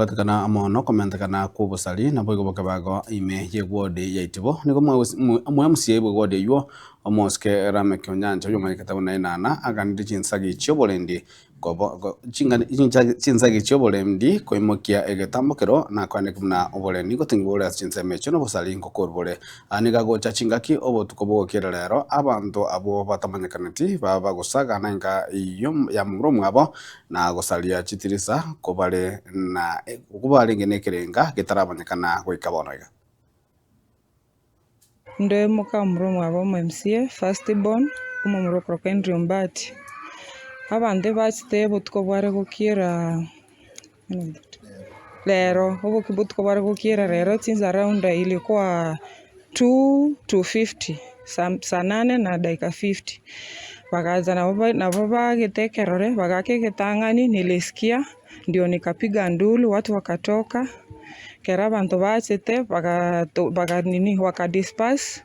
Kobwatekana amo nokomentekana kw'obosari naboigo bokebago ime y'ewodi ya Itibo, nigo omoMCA bw'ewodi eywo omosike Lameck Onyancha oyomanyekete buna Enana aganirie chinsagi chi'oborendi chinsagi chi'oborendi koimokia egetambokero na koeneki buna oborendi ngoting'igwa bore ase chinsemo echio nobosari ngokorwa bore. Aya nigo agocha chingaki obotuko bogokira rero abanto abwo batamanyekaneti baba bagosaga na enka ya momura omwabo na gosaria chitirisa kobare na kobarenge nekerenga getaramanyekana goika bono iga. Inde mokamura omwabo omo MCA, first born, omomura okorokwa Henry Ombati. Abanto ebachete obotuko bware gokiera rero, oboki botuko bware gokiera rero chinsa around ilikuwa two to fifty, saa nane na dakika fifty. Bagacha nabo ba nabo bagete ekerore, bagaaka egetang'ani nilisikia, ndio nikapiga nduru watu wakatoka, ekero abanto bachete bagato baga nini waka disperse,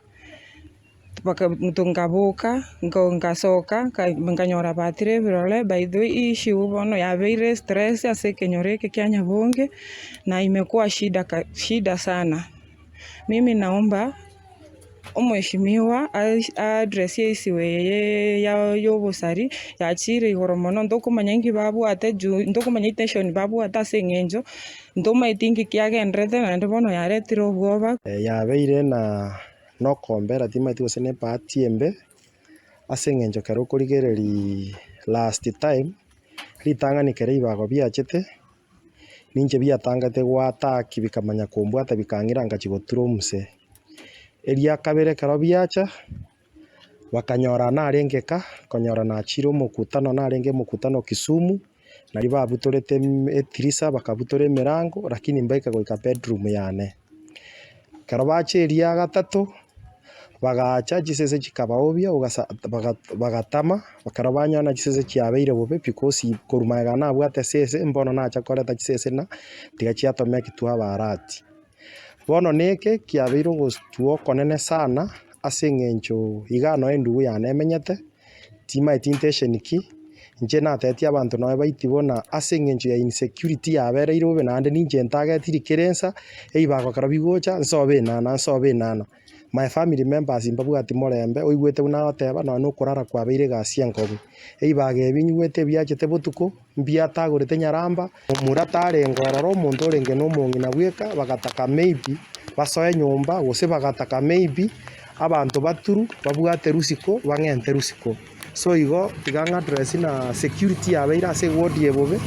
baka nkaboka nko nkasoka nka nkanyora batire ebirore by the way issue bono yabeire stress ase ekenyoro eke kia nyabonge, na imekuwa shida ka shida sana. Mimi naomba omweshimiwa aaddress issue eye y'obosari yachire igoro mono ntokomanya inki babwate juu ntokomanya intention babwate ase eng'encho ntomaeti inki kiagenderete naende bono yaretire obwoba. Yabeire na nokombera timaeti gose ne ebahati embe, ase eng'encho ekero okorigereria last time, ritang'ani ekero ebibago biachete. Ninche biatangete goataki bikamanya kombwata bikang'ira ngachia gotura omuse. Eria kabere ekero biacha, bakanyora narenge ka, konyora nachire omokutano narenge omokutano Kisumu, nario babutorete etirisa bakabutora emerango lakini mbaika goika bedroom yane. Ekero bacha eria gatato, bagacha chisese chikabaobia ogasa bagatama, ekero banyora na chisese chiabeire bobe because korwa magega nabwate esese mbono nacha koreta chisese na tiga chiatoma ekitwa abaarati. Bono neke kiabeire ogostua okonene sana ase eng'encho igaa noe endugu yane emenyete, timaeti intention ki, inche natebetie abanto nonya baiti buna ase eng'encho ya insecurity yabereire bobe naende ninche ntagetiri kera ensa, ebibago ekero bigocha nsobe enana nsobe enana. My family members mbabwati morembe, oigwete buna agoteba nonya na okorara kwabeire egasi enkong'u. Ebibago ebi nyigwete ebiachete botuko, mbiatagorete nyaramba, momura tarenge ororo, omonto orenge na omong'ina bweka, bagataka maybe basoe nyomba, gose bagataka maybe abanto baturu babwate rusiko bang'ente rusiko. So igo tiga ng'address na security yabeire ase eward eye bobe,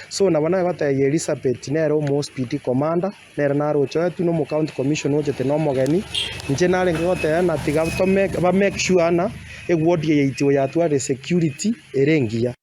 so nabo nagotebia Elizabeth nere omo-speed commander. Nere naroche oetwe na omocounty commissioner ochete na omogeni, inche narenge goteba ng'a tiga tome ba make sure ng'a eward eye yaito yatwarire security ere engiya.